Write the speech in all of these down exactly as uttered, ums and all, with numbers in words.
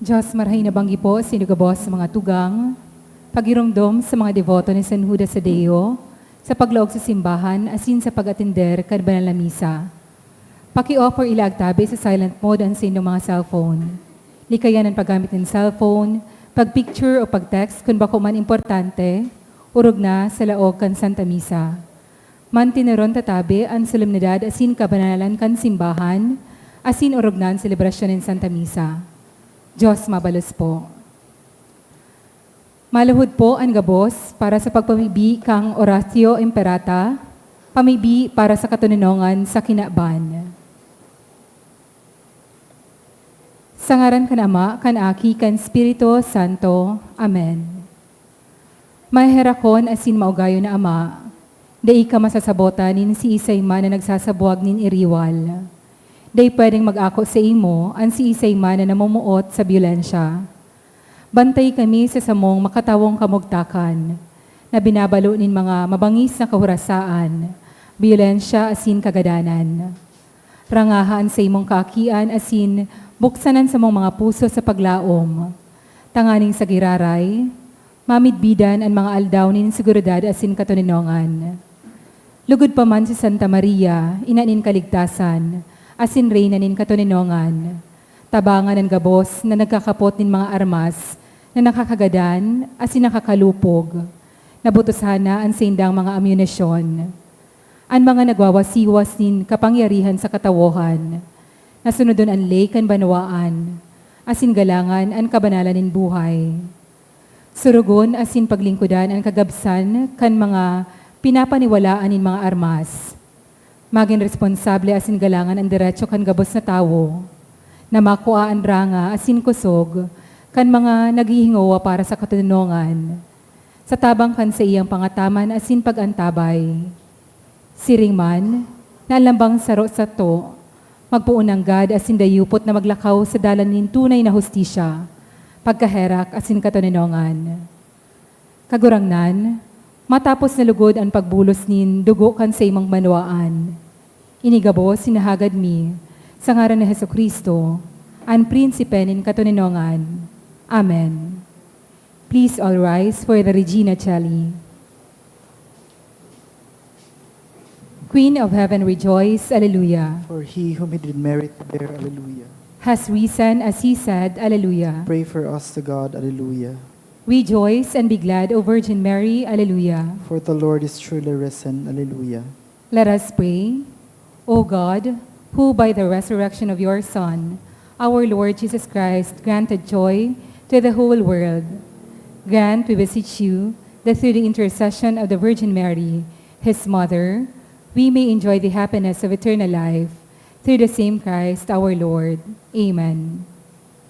Diyos, marahay na banggi po sa inyo gabos sa mga tugang, pagiromdom sa mga deboto ni San Judas Tadeo, sa paglaog sa simbahan, asin sa pag-atender kan banal na misa. Paki-off or ilaag tabi sa silent mode an saindong mga cellphone. Likayan an paggamit nin cellphone, pag-picture o pag-text kun bako man importante, orog na sa laog kan Santa Misa. Manteneron ta tabi an solemnidad asin kabanalan kan simbahan, asin orog na an selebrasyon nin Santa Misa. Diyos mabalos po. Maluhod po an gabos para sa pagpamibi kan Oratio Imperata, pamibi para sa katoninongan sa kinaban. Sa ngaran kan Ama, kan Aki, kan Espiritu Santo. Amen. Maheherakon asin maugayon na Ama, dai ka masasabotan nin siisay man na nagsasabwag nin iriwal. Dai pwedeng mag-ako saimo an siisay man na namumuot sa byolensya. Bantay kami sa samong makatawong kamugtakan, na binabalo nin mga mabangis na kahorasaan, byolensya asin kagadanan. Rangaha an saimong kaakian asin buksan an samong mga puso sa paglaom, tanganing sa giraray, mamidbidan an mga aldaw nin seguridad asin katoninongan. Lugod pa man si Santa Maria, ina nin kaligtasan, asin reyna nin katoninongan, tabangan an gabos na nagkakapot nin mga armas na nakakagadan asin nakakalupog. Nabutosan na an saindang mga amunisyon. An mga nagwawasiwas nin kapangyarihan sa katawohan, na sunodon an ley kan banwaan, asin galangan an kabanalan nin buhay. Surugon asin paglingkodan an kagabsan kan mga pinapaniwalaan nin mga armas. Magin responsable asin galangan an deretso kan gabos na tawo, na makua an ranga asin kusog kan mga naghihingowa para sa katoninongan, sa tabang kan saiyang pangataman asin pag-antabay. Siring man, na an lambang saro sato, magpoon nanggad asin dayupot na maglakaw sa dalan nin tunay na hustisya, pagkaherak asin katoninongan. Kagurangnan, matapos na lugod an pagbulos nin dugo kan saimong banwaan, ini gabos hinahagad mi, sa ngaran ni Jesu-Cristo, an Prinsipe nin katoninongan. Amen. Please all rise for the Regina Caeli. Queen of Heaven, rejoice, Alleluia. For he whom he did merit to bear, Alleluia. Has risen as he said, Alleluia. Pray for us to God, Alleluia. Rejoice and be glad, O Virgin Mary, Alleluia. For the Lord is truly risen, Alleluia. Let us pray. O God, who by the resurrection of your Son, our Lord Jesus Christ, granted joy to the whole world, grant, we beseech you, that through the intercession of the Virgin Mary, his mother, we may enjoy the happiness of eternal life, through the same Christ our Lord. Amen.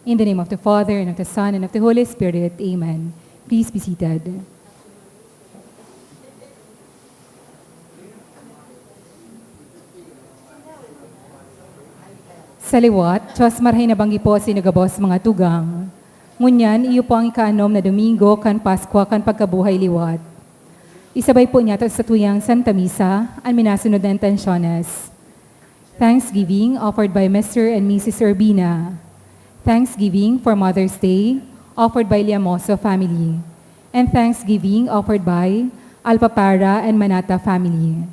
In the name of the Father, and of the Son, and of the Holy Spirit. Amen. Please be seated. Sa liwat, Diyos marahay na banggi po sa inyo gabos, mga tugang. Ngunyan, iyo po ang ikaanom na Domingo kan Paskwa kan Pagkabuhay Liwat. Isabay po niyato sa tuyang Santa Misa an minasunod na intensyones. Thanksgiving offered by Mister and Missus Urbina. Thanksgiving for Mother's Day offered by Liamoso family. And thanksgiving offered by Alpapara and Manata family.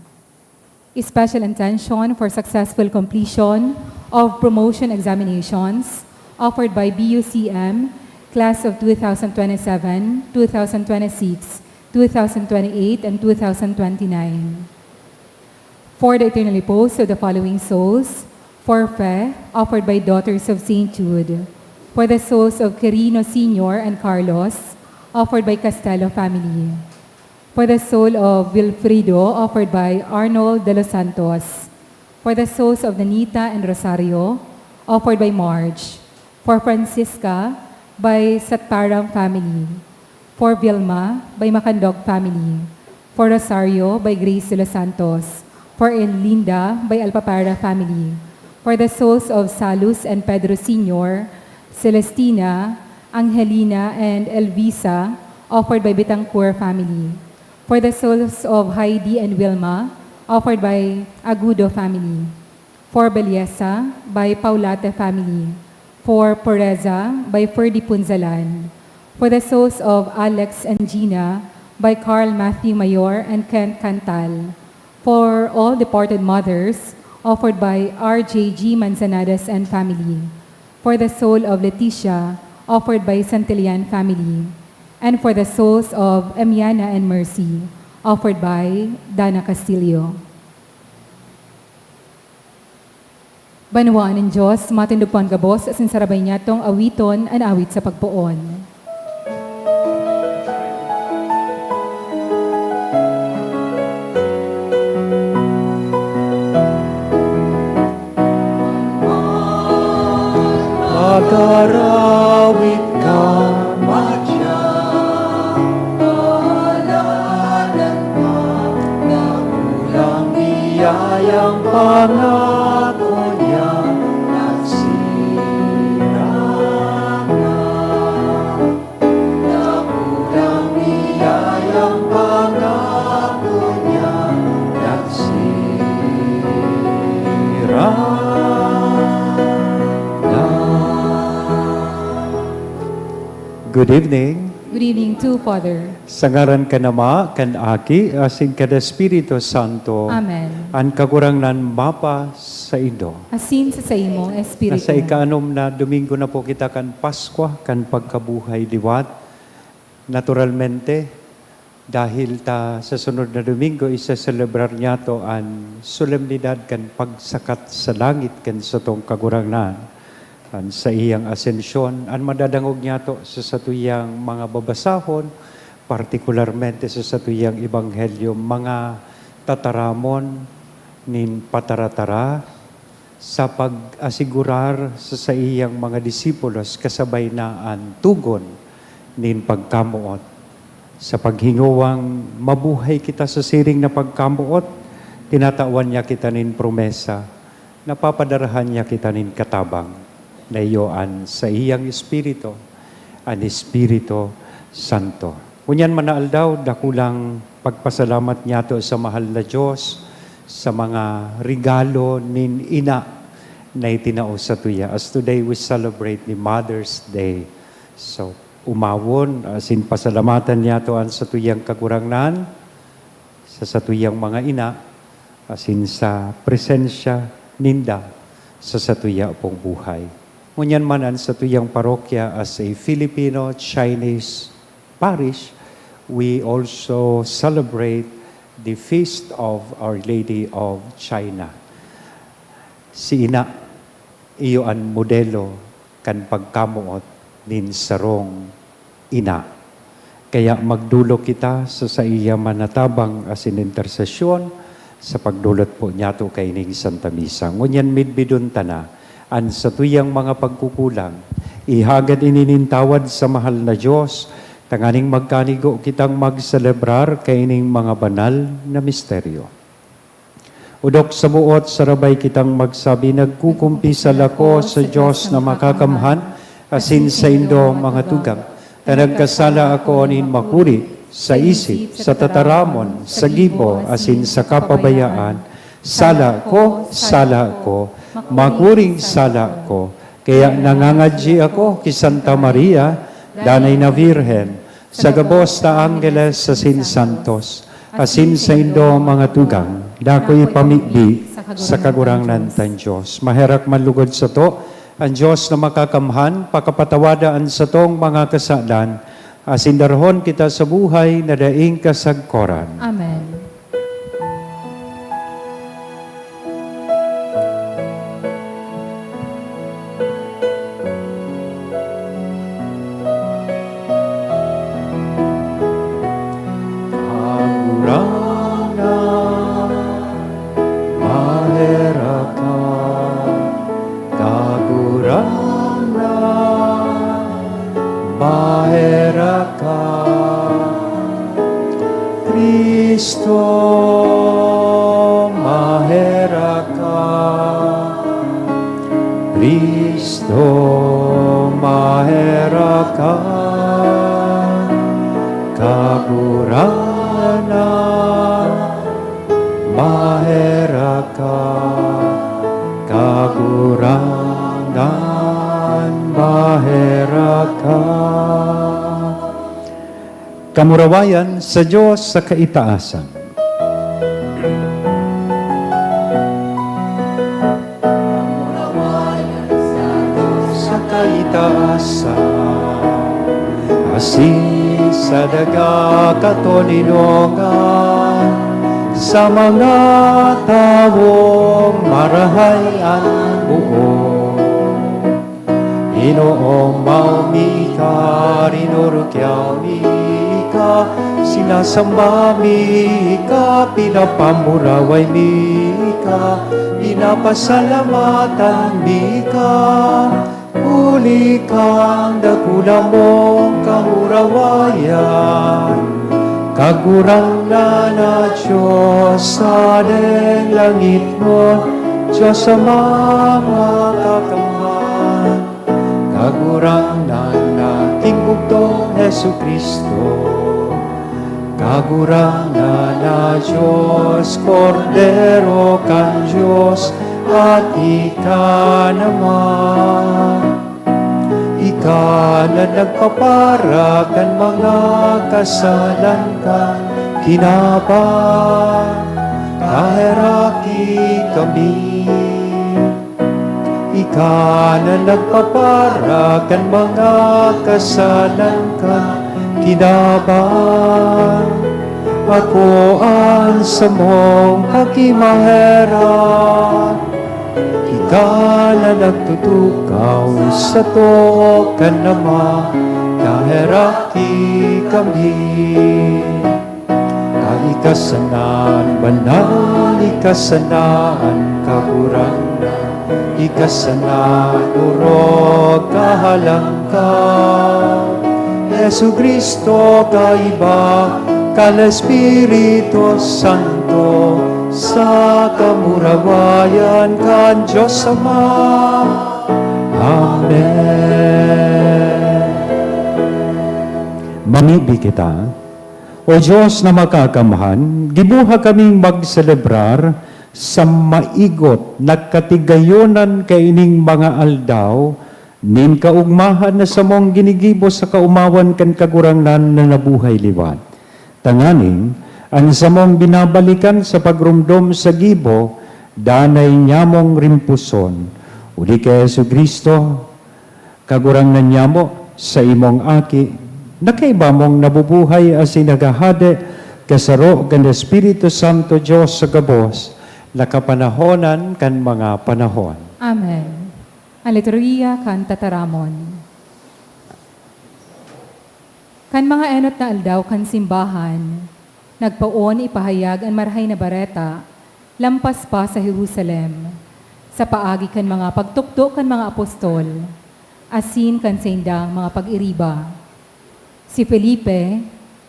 Special intention for successful completion of promotion examinations offered by B U C M, class of two thousand twenty-seven, two thousand twenty-six, two thousand twenty-eight, and two thousand twenty-nine. For the eternal repose of the following souls, for Fe, offered by Daughters of Saint Jude. For the souls of Quirino Senior and Carlos, offered by Castelo family. For the soul of Wilfrido, offered by Arnold de los Santos. For the souls of Nanita and Rosario, offered by Marge. For Francisca, by Satparam family. For Vilma, by Macandog family. For Rosario, by Grace de los Santos. For Erlinda, by Alpapara family. For the souls of Salus and Pedro Senior, Celestina, Angelina, and Elvisa, offered by Betancur family. For the souls of Heidi and Wilma, offered by Agudo family. For Belleza, by Paulate family. For Pureza by Ferdy Punzalan. For the souls of Alex and Gina by Carl Matthew Mayor and Kent Cantal. For all departed mothers, offered by R J G Manzanares and family. For the soul of Leticia, offered by Santillan family. And for the souls of Emiana and Mercy, offered by Dana Castillo. Banwaan nin Dios, matindog po an gabos asin sarabay niyatong awiton an awit sa pagpoon. Mag-arawit ka, madyang paladan ka, dakulang biyayang pangako niya nagsirang na. Dakulang biyayang pangako niya nagsirang na. Good evening. Good evening too, Father. Sa ngaran kan Ama, kan Aki, asin kan Espiritu Santo. Amen. An Kagurangnan mapa saindo. Asin sa saimong espiritu. Sa ikaanom na Domingo na po kita kan Paskwa, kan pagkabuhay liwat. Naturalmente, dahil ta sa sunod na Domingo, isaselebrar niyato an solemnidad kan pagsakat sa langit kan satong Kagurangnan, an saiyang Asensyon, an madadangog niyato sa satuyang mga babasahon, partikularmente sa satuyang Ebanghelyo, mga tataramon nin pataratara, sa pag-asigurar sa saiyang mga disipulos kasabay na an togon nin pagkamoot. Sa paghingowang mabuhay kita sa siring na pagkamoot, tinatawan niya kita nin promesa, napapadarahan niya kita nin katabang, na iyo an saiyang Espiritu, an Espiritu Santo. Ngunyan man na aldaw, dakulang pagpasalamat niyato sa mahal na Dios sa mga regalo nin ina na itinao satuya. As today we celebrate the Mother's Day. So, umawon, asin pasalamatan niyato an satuyang Kagurangnan, sa satuyang mga ina, asin sa presensya ninda sa satuya pong buhay. Ngunyan man an satuyang parokya as a Filipino-Chinese parish, we also celebrate the Feast of Our Lady of China. Si Ina, iyo an modelo kan pagkamoot nin sarong ina. Kaya magdolok kita sa saiya man na tabang asin intersesyon sa pagdolot po niyato kaining Santa Misa. Ngunyan midbidon ta na an satuyang mga pagkukulang. Ihagad ini nin tawad sa mahal na Dios, tanganing magkanigo kitang magselebrar kaining mga banal na misteryo. Odok sa buot, sarabay kitang magsabi, "Nagkukumpisal ako sa Dios na makakamhan, asin saindo, mga tugang, ta nagkasala ako nin makuri, sa isip, sa tataramon, sa gibo, asin sa kapabayaan. Sala ko, sala ko, makuring sala ko. Kaya nangangadyi ako ki Santa Maria, danay na Birhen, sa gabos na anggeles asin santos, asin saindo, mga tugang, dako ipamibi sa Kagurangnan tang Dios." Maherak man lugod sato an Dios na makakamhan, pakapatawada an satong mga kasalan, asin darahon kita sa buhay na daing kasagkoran. Amen. Kagurangnan, maherak ka. Kagurangnan, maherak ka. Cristo, maherak ka. Cristo, maherak ka. Kagurangnan, maherak ka. Kagurangnan, Kamurawayan sa Dios sa kaitaasan. Sa kaitaasan, asin sa daga katoninongan, sa mga tawong marahay an buo. Ginoo, mayo mi ka, rinurukyaw mi ka, sinasamba mi ka, pinapamuraway mi ka, pinapasalamatan mi ka. Huli kan dakula mong kamurawayan, Kagurangnan na Dios, Hadeng langitnon, Dios Ama makakamhan. Kagurangnan na king bugtong Jesu-Cristo, Kagurangnan na Dios, Kordero kan Dios, at ika naman. Ika na nagpapara kan mga kasalan kan kinaban, kaheraki kami. Ika na nagpapara kan mga kasalan kan kinaban, ako an samong pakimaherak. Ika na nagtutukaw sato kan Ama, kaheraki kami. Ika sana an banal, ika sana an Kagurangnan, ika sana an orog kahalangkaw. Jesu-Cristo, kaiba kan Espiritu Santo, sa kamurawayan kan Dios Ama. Amen. Mamibi kita. O Dios na makakamhan, giboha kaming magselebrar sa maigot na katigayonan kaining mga aldaw nin kaogmahan na samong ginigibo sa kaomawan kan Kagurangnan na nabuhay liwat. Tanganing an samong binabalikan sa pagromdom sa gibo, danay nyamong rimpuson. Huli ki Jesu-Cristo, Kagurangnan nyamo, saimong Aki, na kaiba mong nabubuhay asin naghahade kasaro kan Espiritu Santo, Dios sa gabos, na kapanahonan kan mga panahon. Amen. An Liturgiya kan Tataramon. Kan mga enot na aldaw kan simbahan, nagpoon ipahayag an Marahay na Bareta lampas pa sa Jerusalem, sa paagi kan mga pagtukdo kan mga apostol asin kan saindang mga pag-iriba. Si Felipe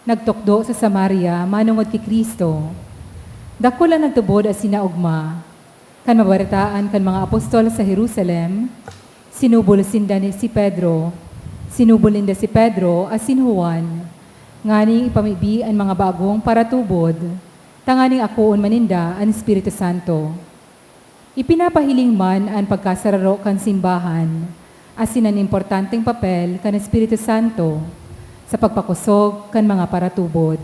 nagtukdo sa Samaria manongod ki Cristo. Dakul an nagtubod asin naogma. Kan mabaretaan kan mga apostol sa Jerusalem, sinubol sinda ni si Pedro. Sinubol ninda si Pedro asin Juan, nganing ipamibi an mga bagong paratubod, tanganing akoon man ninda an Espiritu Santo. Ipinapahiling man an pagkasararo kan simbahan asin an importanteng papel kan Espiritu Santo sa pagpakosog kan mga paratubod.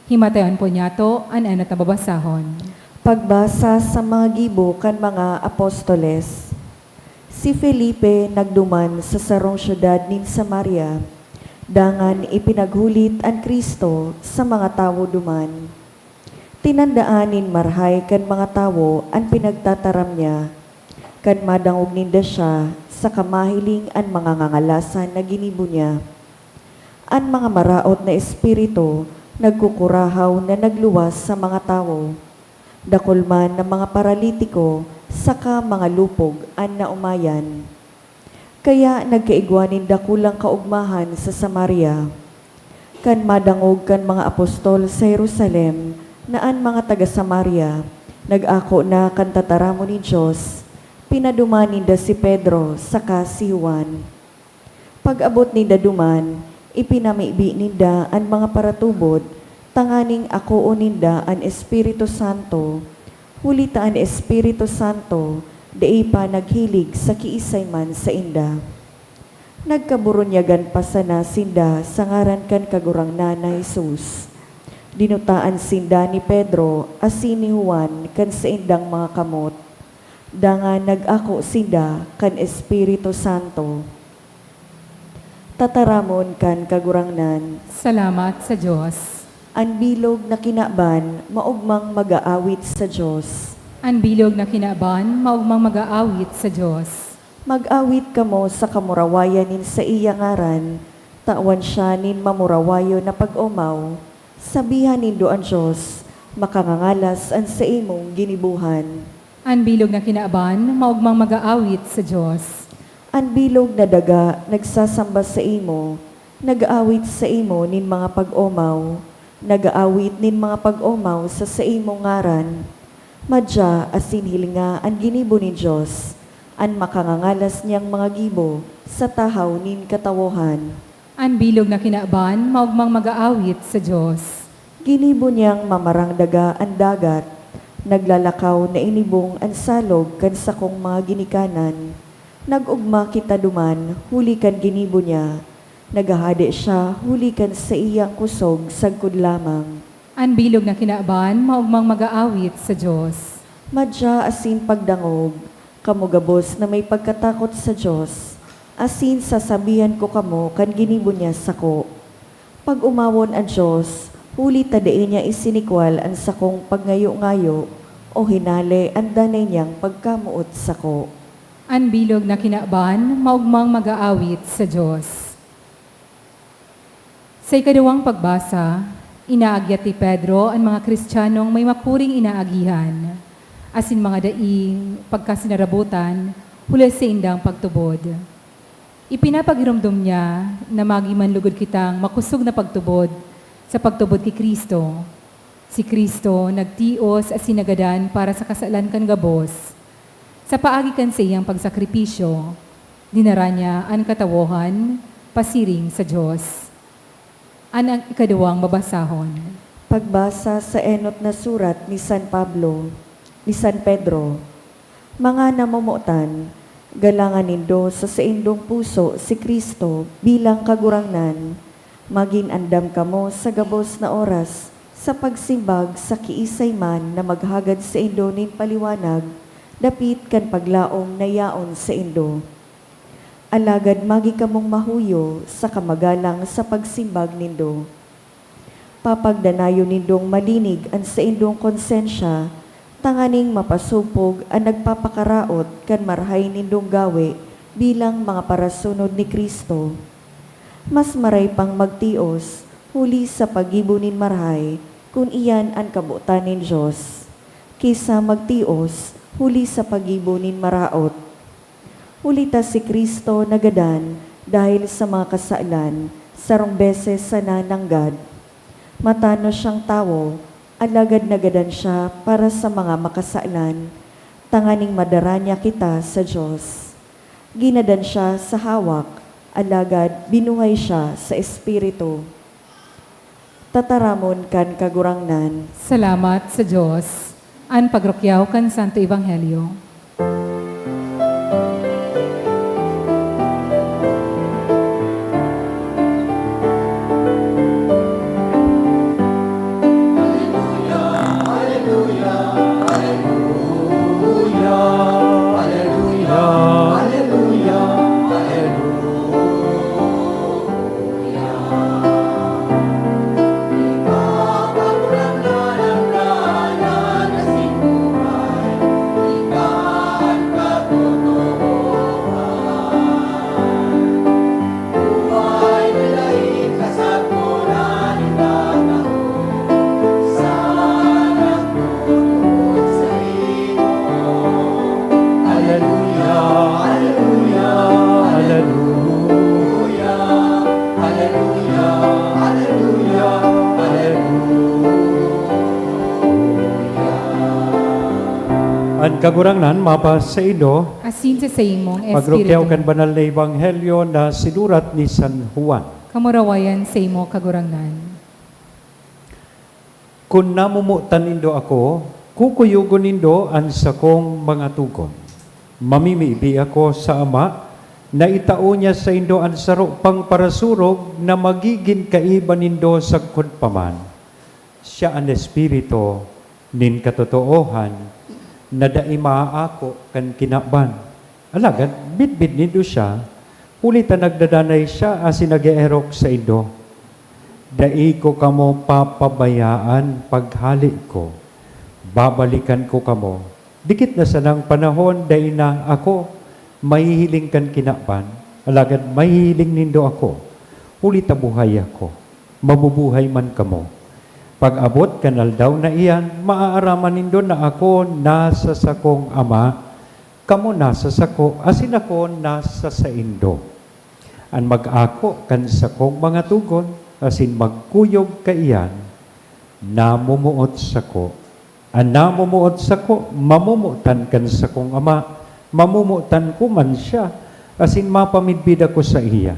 Himatayon po niyato an enot na babasahon. Pagbasa sa mga gibo kan mga apostoles. Si Felipe nagduman sa sarong syudad nin Samaria, dangan ipinaghulit an Cristo sa mga tawo duman. Tinandaan nin marahay kan mga tawo an pinagtataram niya, kan madangog ninda siya saka mahiling an mga ngangalasan na ginibo niya. An mga maraot na espiritu nagkukurahaw na nagluwas sa mga tawo. Dakul man na mga paralitiko saka mga lupog an naomayan. Kaya nagkaigwa nin dakulang kaogmahan sa Samaria. Kan madangog kan mga apostol sa Jerusalem na an mga taga Samaria nag-ako na kan tataramon nin Dios, pinaduman ninda si Pedro saka si Juan. Pag-abot ninda duman, ipinamibi ninda an mga paratubod tanganing akoon ninda an Espiritu Santo, huli ta an Espiritu Santo dai pa naghilig sa kiisay man sainda. Nagkaburunyagan pa sana sinda sa ngaran kan Kagurangnan na Jesus. Dinutaan sinda ni Pedro asin ni Juan kan saindang mga kamot. Dangan nag-ako sinda kan Espiritu Santo. Tataramon kan Kagurangnan. Salamat sa Dios. An bilog na kinaban maogmang mag-aawit sa Dios. An bilog na kinaban maogmang mag-aawit sa Dios. Mag-awit kamo sa kamurawayan nin saiyang ngaran, tawan siya nin mamurawayon na pag-omaw. Sabihan nindo an Dios, makangangalas an saimong ginibohan. An bilog na kinaban maogmang mag-aawit sa Dios. An bilog na daga nagsasamba saimo, nag-aawit saimo nin mga pag-omaw, nag-aawit nin mga pag-omaw sa saimong ngaran. Madya asin hilinga an ginibo nin Dios, an makangangalas niyang mga gibo sa tahaw nin katawohan. An bilog na kinaban maogmang mag-aawit sa Dios. Ginibo niyang mamarang daga an dagat, naglalakaw na inibong an salog kan sakong mga ginikanan. Nag-ogma kita duman huli kan ginibo niya, naghahade siya huli kan saiyang kusog sagkod lamang. An bilog na kinaban maogmang mag-aawit sa Dios. Madya asin pagdangog, kamo gabos na may pagkatakot sa Dios, asin sasabihan ko kamo kan ginibo niya sako. Pag-omawon an Dios, huli ta dai niya isinikwal an sakong pagngayo-ngayo o hinale an danay niyang pagkamoot sako. An bilog na kinaban maogmang mag-aawit sa Dios. Sa ikaduwang pagbasa, inaagyat ni Pedro an mga Kristiyanong may makuring inaagihan, asin mga daing pagkasinarabotan huli saindang pagtubod. Ipinapagiromdom niya na magin man lugod kitang makosog na pagtubod sa pagtubod ki Cristo. Si Cristo nagtios asin nagadan para sa kasalan kan gabos. Sa paagi kan saiyang pagsakripisyo, dinara niya an katawohan pasiring sa Dios. An ikaduwang babasahon. Pagbasa sa enot na surat ni San Pablo, ni San Pedro. Mga namomotan, galangan nindo sa saindong puso si Cristo bilang Kagurangnan. Magin andam kamo sa gabos na oras sa pagsimbag sa kiisay man na maghagad saindo nin paliwanag dapit kan paglaom na yaon saindo. Alagad magi kamong mahuyo saka magalang sa pagsimbag nindo. Papagdanayon nindong malinig an saindong konsensya, tanganing mapasopog an nagpapakaraot kan marahay nindong gawe bilang mga parasunod ni Cristo. Mas maray pang magtios huli sa paggibo nin marahay, kun iyan an kabotan nin Dios, ki sa magtios huli sa paggibo nin maraot. Huli ta si Cristo nagadan dahel sa mga kasalan, sarong beses sana nanggad. Matanos siyang tawo, alagad nagadan siya para sa mga makasalan, tanganing madara niya kita sa Dios. Ginadan siya sa hawak, alagad binuhay siya sa espiritu. Tataramon kan Kagurangnan. Salamat sa Dios. An pagrukyaw kan Santo Ebanghelyo. Aleluya, aleluya, aleluya. Aleluya, aleluya, aleluya. An Kagurangnan mapasaindo. Asin sa saimong espiritu. Pagrukyaw kan Banal na Ebanghelyo na sinurat ni San Juan. Kamurawayan saimo, Kagurangnan. Kun namomotan nindo ako, kukuyogon nindo an sakong mga togon. Mamimibi ako sa Ama, Naitao niya saindo an saro pang parasurog na magigin kaiba nindo sagkod pa man. Siya an Espiritu nin katotoohan na dai maaako kan kinaban. Alagad midbid nindo siya, huli ta nagdadanay siya asin nag-eerok saindo. Dai ko kamo papabayaan paghale ko. Babalikan ko kamo. Dikit na sanang panahon, dai na ako mahihiling kan kinaban, alagad mahihiling nindo ako, huli ta buhay ako. Mabubuhay man kamo. Pag-abot kan aldaw na iyan, maaaraman nindo na ako nasa sakong Ama, kamo nasa sako, asin ako nasa saindo. An mag-ako kan sakong mga togon asin magkuyog kaiyan, namomoot sako. An namomoot sako, mamomotan kan sakong Ama, mamomotan ko man siya, asin mapamidbid ako saiya.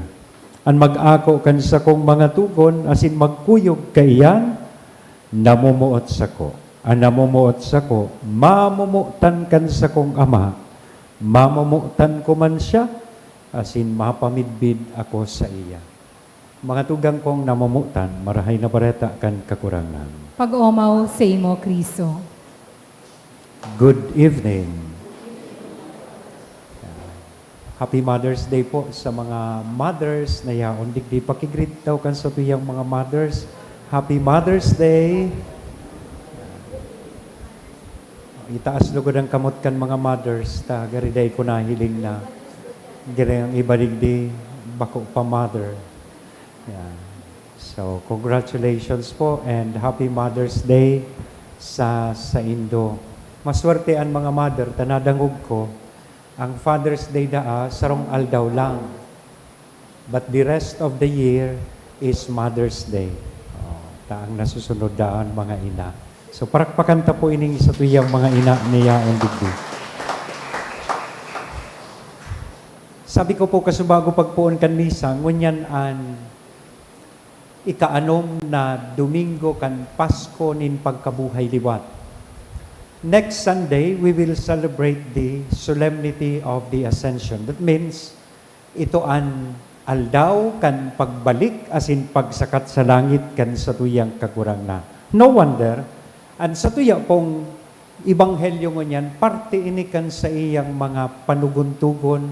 An mag-ako kan sakong mga togon asin magkuyog kaiyan, namomoot sako. An namomoot sako, mamomotan kan sakong Ama, mamomotan ko man siya, asin mapamidbid ako saiya. Mga tugang kong namomotan, Marahay na Bareta kan Kagurangnan. Pag-omaw sa imo, Cristo. Good evening. Happy Mother's Day po sa mga mothers na yaon digdi. Paki-greet daw kan satuyang mga mothers. Happy Mother's Day. Itaas lugod ang kamot kan mga mothers, ta gari dai ko nahiling na gari ang iba digdi, bako pa mother. Yeah. So, congratulations po and happy Mother's Day sa saindo. Maswerte an mga mother, ta nadangog ko, ang Father's Day daa, sarong aldaw lang. But the rest of the year is Mother's Day. Oh, ta ang nasusunod daan, mga ina. So, parakpakan ta po ining satuyang mga ina na yaon digdi. Sabi ko po, kasubago pagpoon kan misa, ngunyan an ikaanom na Domingo kan Pasko nin pagkabuhay liwat. Next Sunday, we will celebrate the Solemnity of the Ascension. That means, ito an aldaw kan pagbalik asin pagsakat sa langit kan satuyang Kagurangnan. No wonder, an satuya pong ebanghelyo ngunyan, parte ini kan saiyang mga panugon-tugon,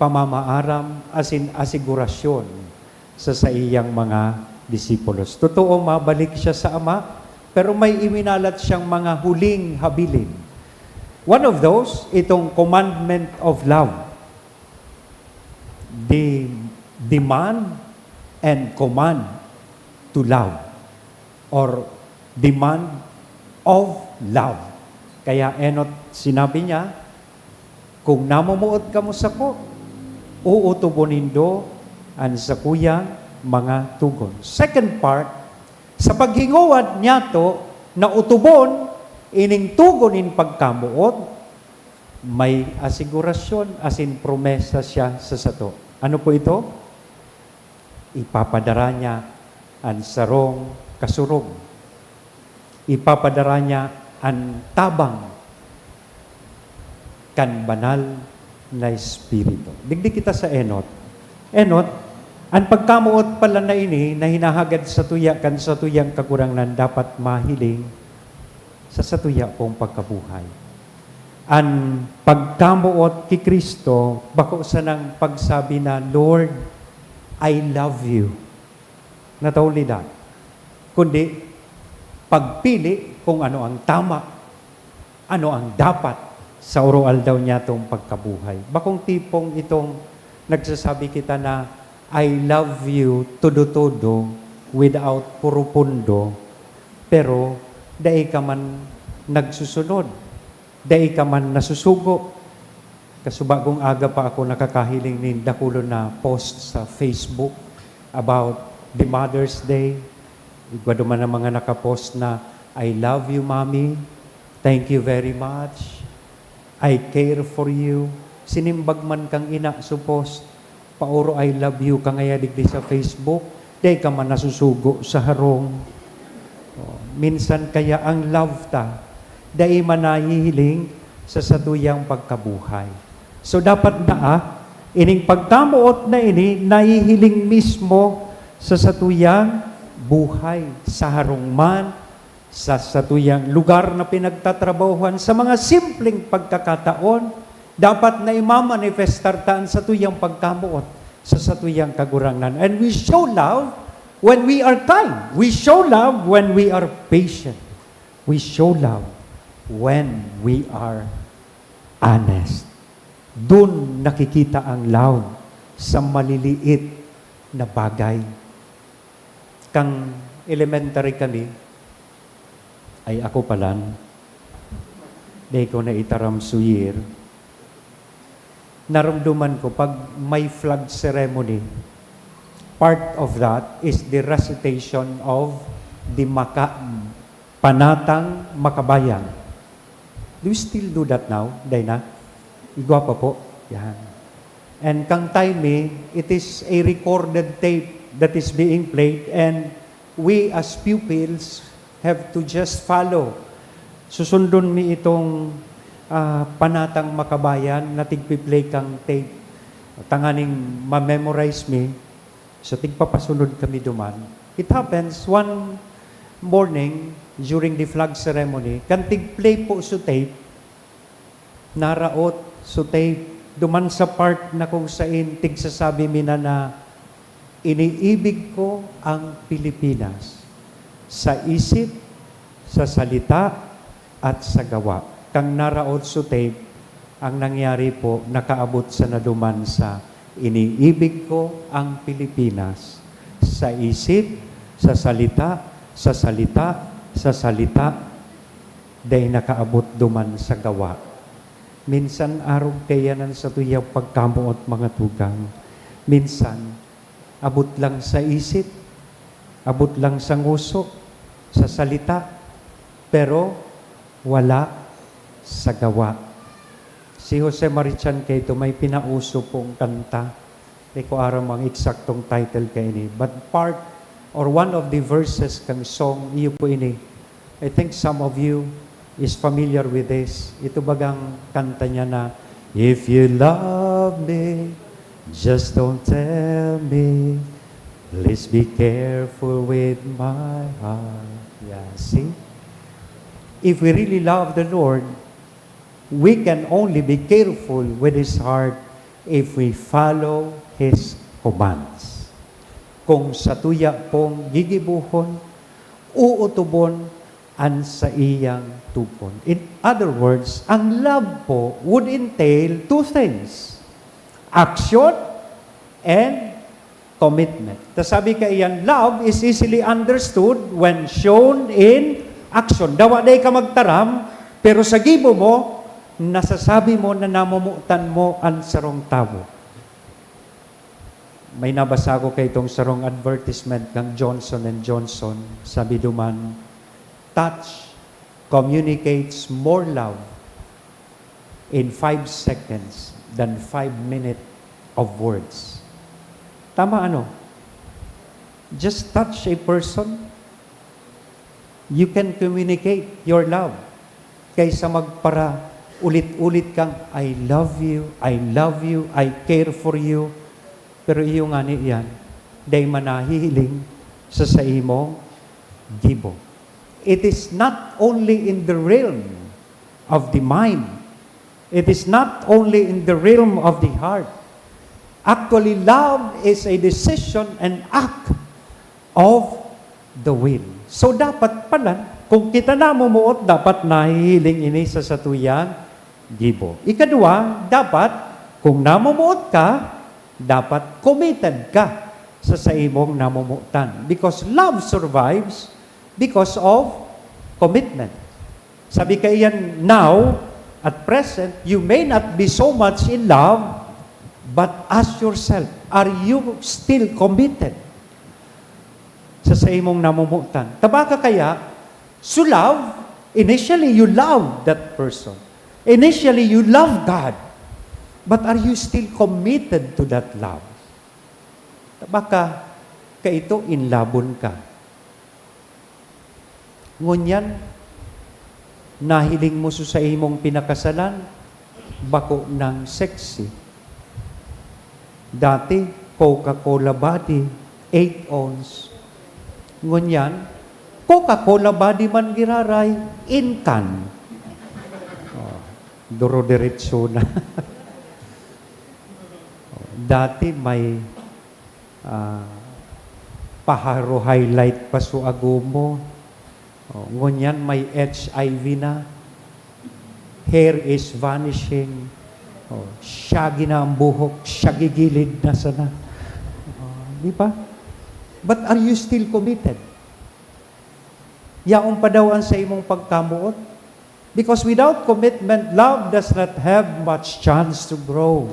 pamamaaram, asin asigurasyon sa saiyang mga disipulos. Totoo, mabalik siya sa Ama, pero may iwinalat siyang mga huling habilin. One of those, itong commandment of love. The demand and command to love, or demand of love. Kaya enot sinabi niya, "Kung namomoot kamo sako, uutubon nindo an sakuyang mga tugon." Second part, sa paghingowad niyato na utubon ining tugon nin pagkamoot, may asigurasyon asin promesa siya sa sato. Ano po ito? Ipapadara niya an sarong kasurog. Ipapadara niya an tabang kan Banal na Espiritu. Digdi kita sa enot. Enot, an pagkamoot pala na ini na hinahagad satuya kan satuyang Kagurangnan dapat mahiling sa satuya pong pagkabuhay. An pagkamoot ki Cristo, bako sanang pagsabi na, "Lord, I love you." Not only that, kundi pagpili kung ano ang tama, ano ang dapat sa oro-aldaw niyatong pagkabuhay. Bakong tipong itong nagsasabi kita na, "I love you todo-todo," without puro pundo, pero dai ka man nagsusunod, dai ka man nasusugo. Kasubagong aga pa ako nakakahiling nin dakulon na post sa Facebook about the Mother's Day. Igwa duman ang mga nakapost na, "I love you, Mommy. Thank you very much. I care for you." Sinimbag man kang ina, supos, paoro "I love you" ka ngaya digdi sa Facebook, dai ka man nasusugo sa harong. Oh, minsan kaya ang love ta, dai man nahihiling sa satuyang pagkabuhay. So, dapat daa, Ining pagkamoot na ini nahihiling mismo sa satuyang buhay, sa harong man, sa satuyang lugar na pinagtatrabahuhan, sa mga simpleng pagkakataon, dapat na imamanifestar ta an satuyang pagkamoot sa satuyang Kagurangnan. And we show love when we are kind. We show love when we are patient. We show love when we are honest. Dun nakikita ang love sa maliliit na bagay. Kan elementary kami, ay, ako palan, dai ko na itaram so year. Naromdoman ko, pag may flag ceremony, part of that is the recitation of the maka-, Panatang Makabayan. Do you still do that now, Dina? Igwa pa po. Yan. And kan time mi, it is a recorded tape that is being played, and we as pupils have to just follow. Susundon mi itong, ah, Panatang Makabayan na tigpi-play kang tape. Tanganing ma-memorize mi, so tigpapasunod kami duman. It happens one morning during the flag ceremony, kan tig-play po so tape, naraot so tape duman sa part na kung sain tigsasabi mi na, na, "Iniibig ko ang Pilipinas sa isip, sa salita, at sa gawa." Kan naraot so tape, ang nangyari po, nakaabot sana duman sa "Iniibig ko ang Pilipinas sa isip, sa salita, sa salita, sa salita." Dai nakaabot duman sa gawa. Minsan arog kaiyan an satuyang pagkamoot, mga tugang. Minsan, abot lang sa isip, abot lang sa ngoso, sa salita, pero wala sa gawa. Si Jose Marichan kaito may pinauso pong kanta. Di ko aram ang eksaktong title kaini, but part or one of the verses kan song, iyo po ini. I think some of you is familiar with this. Ito bagang kanta niya na, "If you love me, just don't tell me. Please be careful with my heart." Yeah, see? If we really love the Lord, we can only be careful with His heart if we follow His commands. Kung satuya pong gigibohon, uutubon an saiyang tubon. In other words, ang love po would entail two things, action and commitment. Ta sabi kaiyan, love is easily understood when shown in action. Dawa dai ka magtaram, pero sa gibo mo, nasasabi mo na namomotan mo an sarong tawo. May nabasa ko kaitong sarong advertisement kan Johnson and Johnson. Sabi duman, "Touch communicates more love in five seconds than five minutes of words." Tama, ano? Just touch a person, you can communicate your love. Kaysa magpara-ulit-ulit kang, "I love you, I love you, I care for you." Pero iyo ngani iyan, dai man nahihiling sa saimong gibo. It is not only in the realm of the mind. It is not only in the realm of the heart. Actually, love is a decision and act of the will. So, dapat palan, kung kita namomoot, dapat nahihiling ini sa satuyang gibo. Ikadwa, dapat, kung namomoot ka, dapat committed ka sa saimong namomotan. Because love survives because of commitment. Sabi kaiyan, now, at present, you may not be so much in love, but ask yourself, are you still committed sa saimong namomotan? Ta baka kaya, so love, initially you love that person. Initially, you love God. But are you still committed to that love? Ta baka kaito, in love-on ka. Ngunyan, nahiling mo so saimong pinakasalan, bako nang sexy. Dati, Coca-Cola body, eight ounce. Ngunyan, Coca-Cola body man giraray, in can. Oh, duro-diretso na. Oh, dati may, ah, paharo highlight pa so agom mo. Oh, ngunyan may H I V na. Hair is vanishing. Oh, shaggy na ang buhok, shaggy gilid na sana. Oh, di ba? But are you still committed? Yaon pa daw ang sa imong pagkamoot? Because without commitment, love does not have much chance to grow,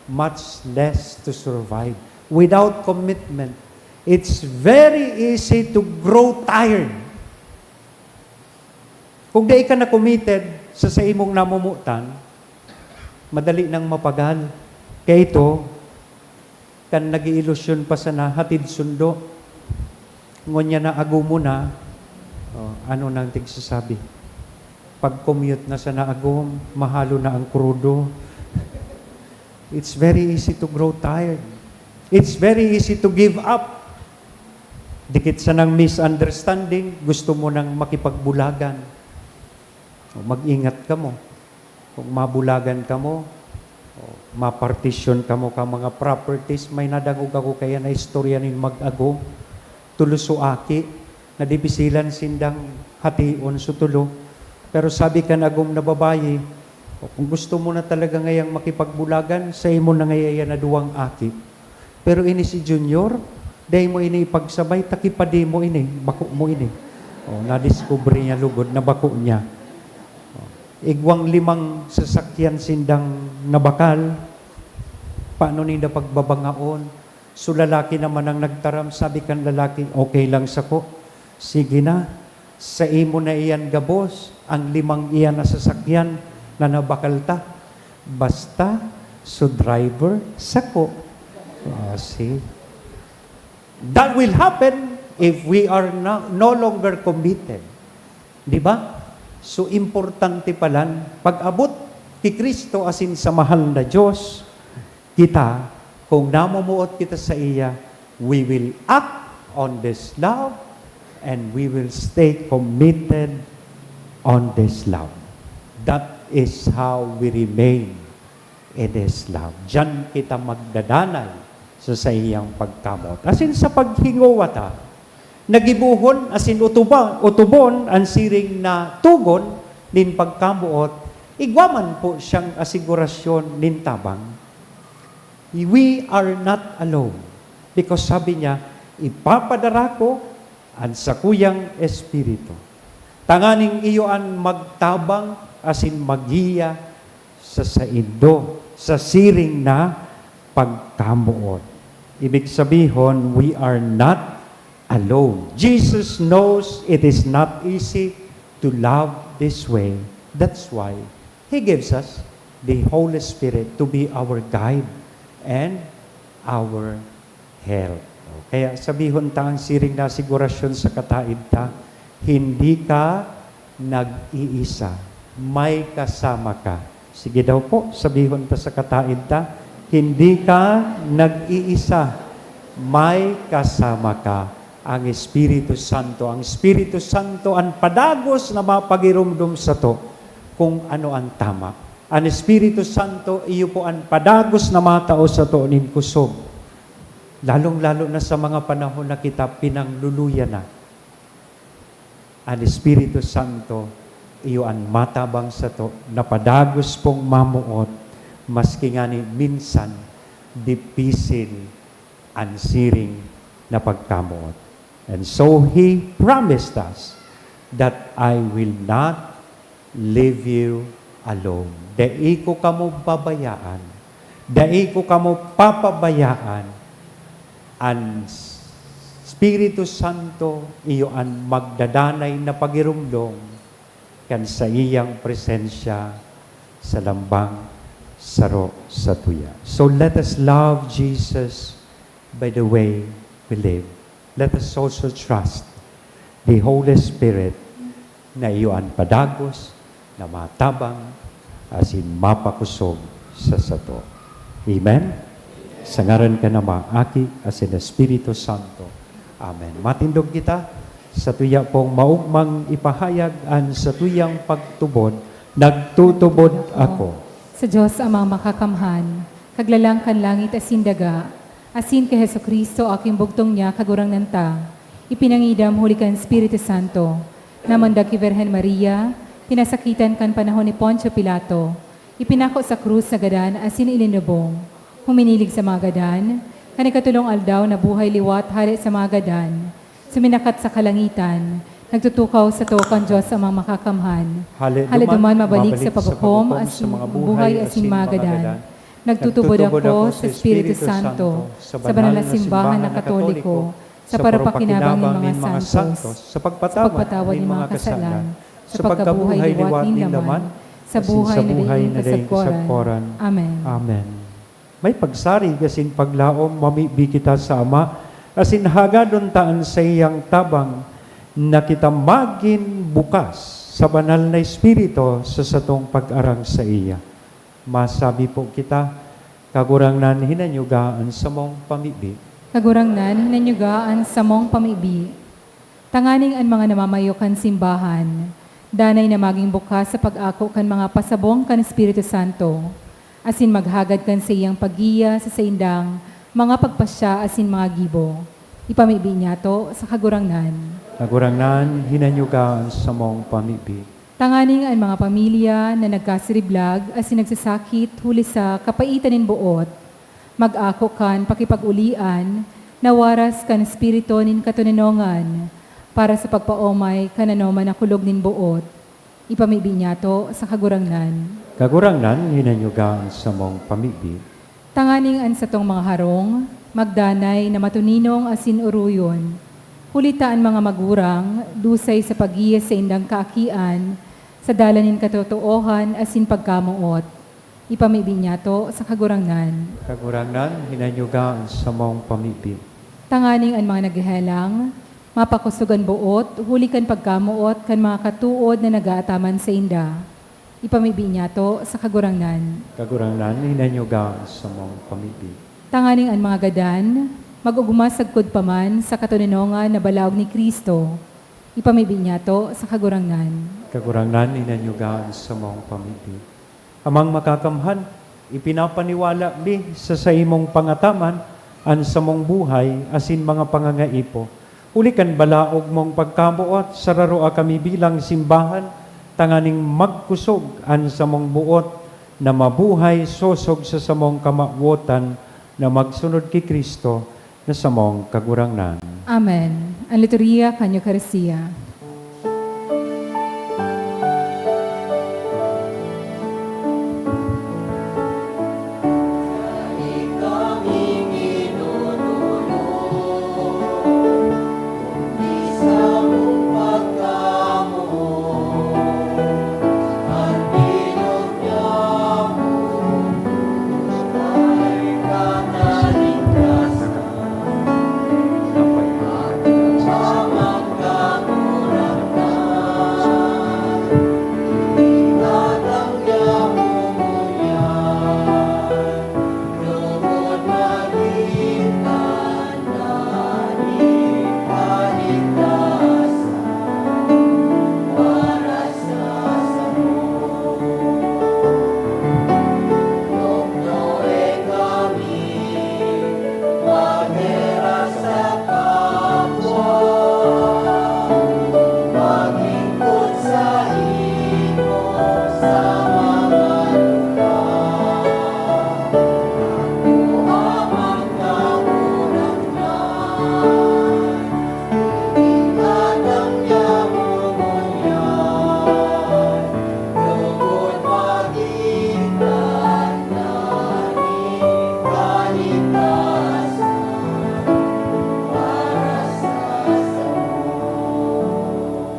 much less to survive. Without commitment, it's very easy to grow tired. Kung dai ka na committed sa, sa imong namumutan, madali nang mapagal. Kaya ito, kan nag-iilusyon pa sana, hatid sundo. Ngunyan na agom mo na, oh, ano nang tigsasabi? Pag-commute na sana agom, mahalo na ang krudo. It's very easy to grow tired. It's very easy to give up. Dikit sanang misunderstanding, gusto mo nang makipagbulagan. O, mag-ingat kamo. Kung mabulagan kamo, o, mapartisyon kamo ka mga properties, may nadangog ako kaya na istorya nin mag-agom. Tulos so aki, nadibisilan sindang hation so tulo. Pero sabi kan agom na babayi, "O, kung gusto mo na talaga ngayang makipagbulagan, sa imo na ngaya yan na duwang aki." Pero ini si Junior, dai mo ini ipagsabay, ta kipadi mo ini, bako mo ini. O, nadiskubre niya lugod na bako niya. O, igwang limang sasakyan sindang nabakal, paano ninda pagbabangaon? So, lalaki naman ang nagtaram, sabi kan lalaki, "Okay lang sako. Sige na, sa imo na iyan gabos, ang limang iyan na sasakyan na nabakal ta. Basta, so driver, sako." Ah, see? That will happen if we are no, no longer committed. Di ba? So, importante palan, pag-abot ki Cristo asin sa mahal na Diyos, kita, kung namumuot kita sa iya, we will act on this love and we will stay committed on this love. That is how we remain in His love. Diyan kita magdadanay sa saiyang pagkamoot. Asin sa paghingowa ta, nagibohon asin utuba-, utubon an siring na tugon nin pagkamoot, igwa man po siyang asigurasyon nin tabang. We are not alone. Because sabi niya, "Ipapadara ko an sakuyang Espiritu, tanganing iyo an magtabang asin maggiya sa saindo sa siring na pagkamoot." Ibig sabihon, we are not alone. Jesus knows it is not easy to love this way. That's why He gives us the Holy Spirit to be our guide and our help. Kaya sabihon ta ang siring na asigurasyon sa kataed ta, "Hindi ka nag-iisa. May kasama ka." Sige daw po, sabihon ta sa kataed ta, "Hindi ka nag-iisa. May kasama ka." Ang Espiritu Santo. Ang Espiritu Santo an padagos na mapagiromdom sato kung ano ang tama. An Espiritu Santo, iyo po an padagos na matao sato nin kusog, lalong-lalo na sa mga panahon na kita pinangluluya na. An Espiritu Santo, iyo an matabang sato na padagos pong mamoot, maski ngani minsan dipisil an siring na pagkamoot. And so He promised us that, "I will not leave you alone." Dai ko kamo babayaan. Dai ko kamo papabayaan. An Espiritu Santo, iyo an magdadanay na pagiromdom kan saiyang presensya sa lambang saro sa tuya. So let us love Jesus by the way we live. Let us also trust the Holy Spirit na iyo an padagos na matabang asin mapakosog sa sato. Amen? Sa ngaran kan Ama, Aki, asin Espiritu Santo. Amen. Matindog kita, satuya pong maogmang ipahayag an satuyang pagtubod, "Nagtutubod ako." Sa Dios Amang Makakamhan, Kaglalang kan langit asin daga, asin ki Jesu-Cristo, aking bugtong niya, Kagurangnan ta, ipinangidam huli kan Espiritu Santo, namandag ki Birhen Maria, pinasakitan kan panahon ni Poncio Pilato, ipinako sa krus, nagadan asin ilinubong, huminilig sa mga gadan, kan ikatolong aldaw nabuhay liwat hale sa mga gadan, suminakat sa kalangitan, nagtutukaw sato kan Dios Amang Makakamhan. Hale duman mabalik sa paghukom asin buhay asin mga gadan. Nagtutubod ako sa Espiritu Santo, sa banal na simbahan na Katoliko, sa parapakinabang nin mga santos, sa pagpatawad nin mga kasalan, sa pagkabuhay liwat ninda man, sa buhay na daing kasagkoran. Amen. Amen. May pagsarig asin paglaom, mamibi kita sa Ama, asin hagadon ta an saiyang tabang na kita magin bukas sa Banal na Espiritu sa satong pag-arang saiya. Masabi po kita, "Kagurangnan, hinanyuga an samong pamibi." Kagurangnan, hinanyuga an samong pamibi. Tanganing an mga namamayo kan simbahan, danay na magin bukas sa pag-ako kan mga pasabong kan Espiritu Santo, asin maghagad kan saiyang paggiya sa saindang mga pagpasya asin mga gibo. Ipamibi niyato sa Kagurangnan. Kagurangnan, hinanyuga an samong pamibi. Tanganing an mga pamilya na nagkasiriblag asin nagsasakit huli sa kapaitan nin boot, mag-ako kan pakipag-olian na waras kan espiritu nin katoninongan para sa pagpaomay kan anoman na kulog nin boot. Ipamibi niyato sa Kagurangnan. Kagurangnan, hinanyuga an samong pamibi. Tanganing an satong mga harong magdanay na matoninong asin oroyon, huli ta an mga magurang dusay sa paggiya saindang kaakian sa dalan nin katotoohan asin pagkamoot. Ipamibi niyato sa Kagurangnan. Kagurangnan, hinanyuga an samong pamibi. Tanganing an mga naghehelang mapakosog an boot huli kan pagkamoot kan mga katood na nag-aataman sainda. Ipamibi niyato sa Kagurangnan. Kagurangnan, hinanyuga an samong pamibi. Tanganing an mga gadan mag-ogma sagkod pa man sa katoninongan na balaog ni Cristo. Ipamibi niyato sa Kagurangnan. Kagurangnan, hinanyuga an samong pamibi. Amang Makakamhan, ipinapaniwala mi sa saimong pangataman an samong buhay asin mga pangangaipo. Huli kan balaog mong pagkamoot, sararoa kami bilang simbahan tanganing magkosog an samong boot na mabuhay sosog sa samong kamawotan na magsunod ki Cristo na samong Kagurangnan. Amen. An liturhiya kan Eukaristia.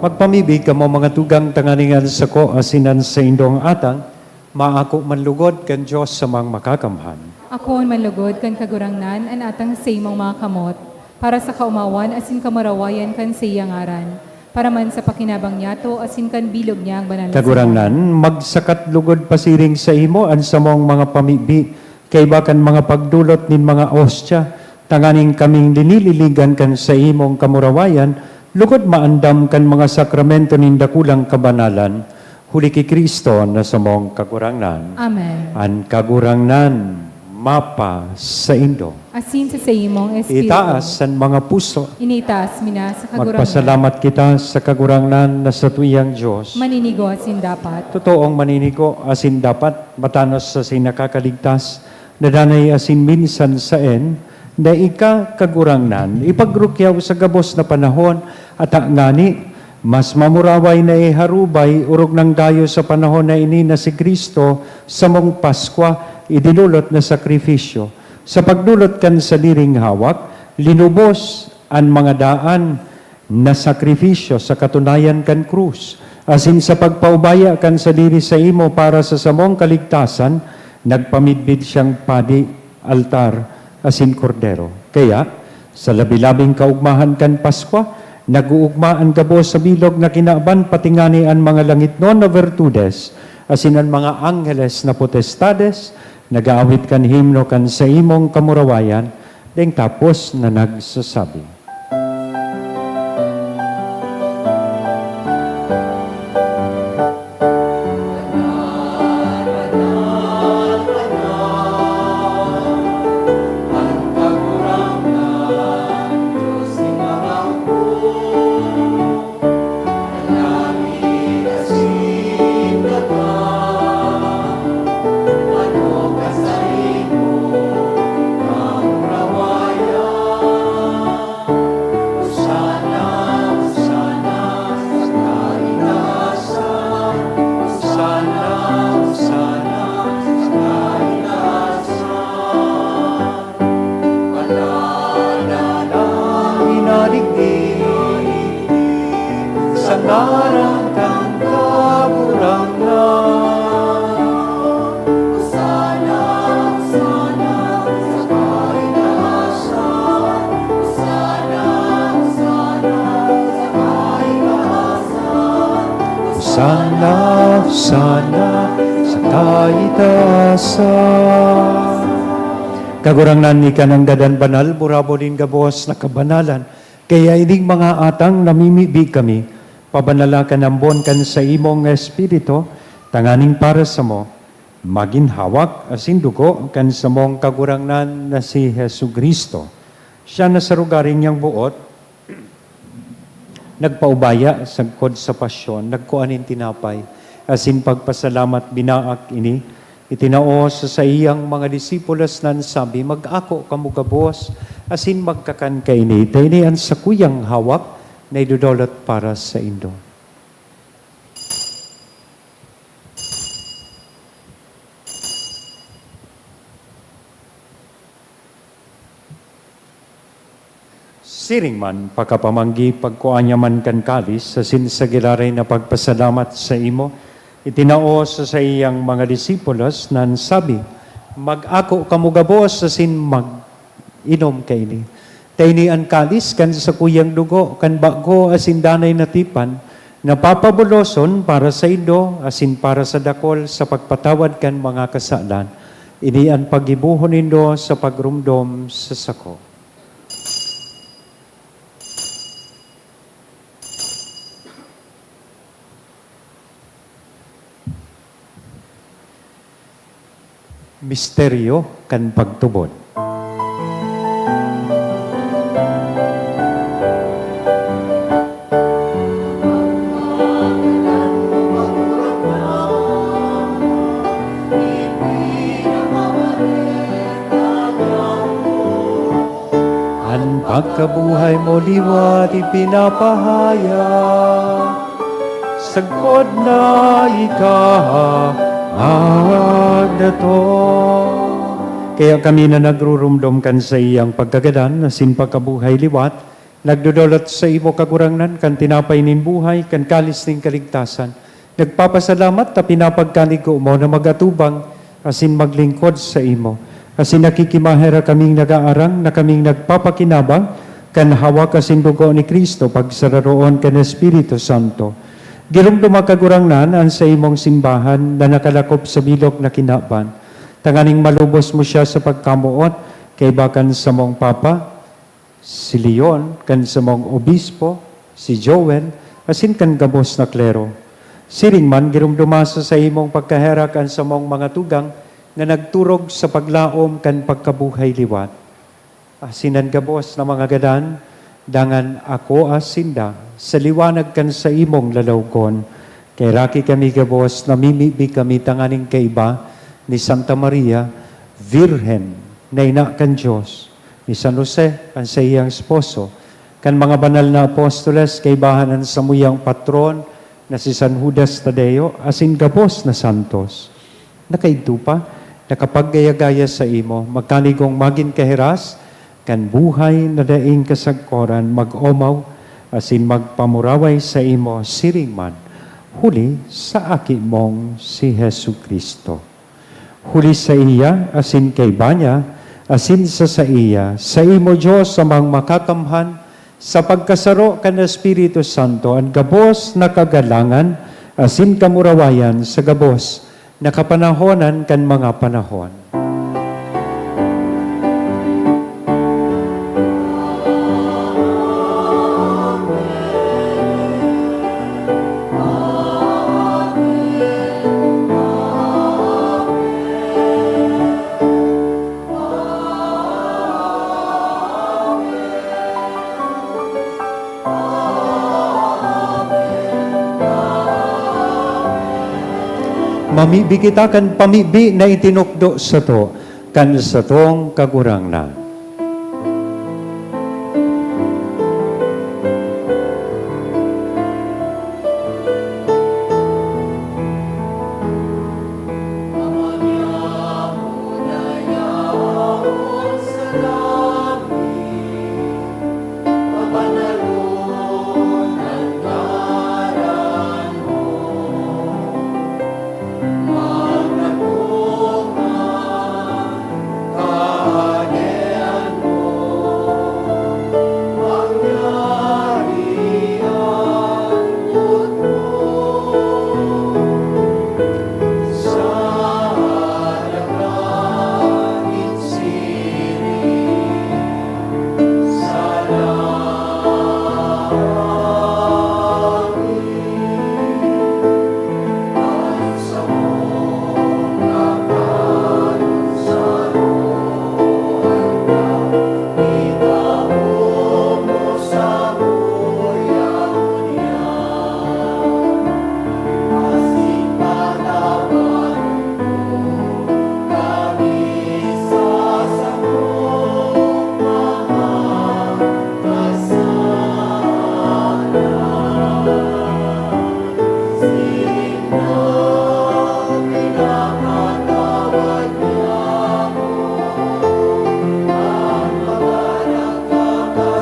Magpamibi kamo, mga tugang, tanganing an sako asin an saindong atang maako man lugod kan Dios Amang Makakamhan. Akoon man lugod kan Kagurangnan an atang sa imong mga kamot, para sa kaomawan asin kamurawayan kan saiyang ngaran, para man sa pakinabang niyato asin kan bilog niyang banal na Kagurangnan, simbahan. Magsakat lugod pasiring saimo an samong mga pamibi, kaiba kan mga pagdolot nin mga ostya, tanganing kaming linililigan kan saimong kamurawayan, lugod maandam kan mga sakramento nin dakulang kabanalan, huli ki Cristo na samong Kagurangnan. Amen. An Kagurangnan mapasaindo. Asin sa saimong espiritu. Itaas an mga puso. Initaas mi na sa Kagurangnan. Magpasalamat kita sa Kagurangnan na satuyang Dios. Maninigo asin dapat. Totoong maninigo asin dapat, matanos asin nakakaligtas, na danay asin minsan saen, na ika, Kagurangnan, ipagrukyaw sa gabos na panahon, ata ngani, mas mamuraway na iharubay, orog nang dayo sa panahon na ini na si Cristo, samong Paskwa, idinulot na sakrifisyo. Sa pagdolot kan sadiring hawak, linubos an mga daan na sakrifisyo sa katunayan kan krus, asin sa pagpaubaya kan sadiri saimo para sa samong kaligtasan, nagpamidbid siyang padi, altar, asin kordero. Kaya, sa labi-labing kaugmahan kan Paskwa, nag-uugma an gabos sa bilog na kinaban, pati ngani an mga langitnon na bertudes, asin an mga angheles na potestades, nag-aawit kan himno kan saimong kamurawayan, deng tapos na nagsasabi. Sa ngaran kan Kagurangnan. Hosana, Hosana sa kaitaasan. Hosana, Hosana sa kaitaasan. Hosana, Hosana sa kaitaasan. Kagurangnan, ika nanggad an banal, burabod nin gabos na kabanalan. Kaya ining mga atang namimibi kami, pabanala kan ambon kan saimong Espiritu, tanganing para samo, magin hawak asin dugo kan samong Kagurangnan na si Jesu-Cristo. Siya na sa rogaring niyang boot, nagpaubaya sagkod sa pasyon, nagkua nin tinapay, asin pagpasalamat, binaak ini, itinao sa saiyang mga disipulos na nagsabi, "Mag-ako kamo gabos asin magkakan kaini, ta ini an sakuyang hawak na idodolot para saindo." Siring man, pakapamanggi, pagkua niya man kan kalis, asin sa giraray na pagpasalamat saimo, itinao sa saiyang mga disipulos, na nagsabi, "Mag-ako kamo gabos asin mag-inom kaini. Ta ini an kalis kan sakuyang dugo, kan bago asin danay na tipan, na papabuloson para saindo asin para sa dakol sa pagpatawad kan mga kasalan. Ini an paggibohon nindo sa pagromdom sa sako." Misteryo kan pagtubod. An pagkabuhay mo liwat ipinapahayag, sagkod na ika magdatong. Kaya kami na nagruromdom kan saiyang pagkagadan asin pagkabuhay liwat, nagdodolot saimo, Kagurangnan, kan tinapay nin buhay, kan kalis nin kaligtasan. Nagpapasalamat ta pinapagkanigo mo na mag-atubang asin maglingkod saimo. Asin nakikimaherak kaming nagaarang na kaming nagpapakinabang kan hawak asin dugo ni Cristo pagsararoon kan Espiritu Santo. Giromdoma, Kagurangnan, an saimong simbahan na nakalakop sa bilog na kinaban. tanganing malubos mo siya sa pagkamoot kaiba kan samong Papa, si Leon, kan samong Obispo, si Joel, asin kan gabos na klero. Siring man, giromdoma sa saimong pagkaherak an samong mga tugang na nagturog sa paglaom kan pagkabuhay liwat. Asin an gabos na mga gadan, dangan akoa sinda sa liwanag kan saimong lalawgon. Kaheraki kami gabos, namimibi kami tanganing kaiba ni Santa Maria, Birhen na ina kan Dios, ni San Jose, an saiyang esposo, kan mga banal na apostoles, kaibahan an samuyang patron na si San Judas Tadeo, asin gabos na santos. Nakaidto pa, nakapaggaya-gaya saimo, magkanigong magin kahiras kan buhay na daing kasagkoran, mag-omaw asin magpamuraway saimo siring man, huli sa Aki mong si Jesu-Cristo. Huli saiya, asin kaiba niya, asin sa saiya, saimo, Dios Amang Makakamhan, sa pagkasaro kan Espiritu Santo, an gabos na kagalangan asin kamurawayan sa gabos na kapanahonan kan mga panahon. Mamibi kita kan pamibi na itinukdo sato kan satong Kagurangnan.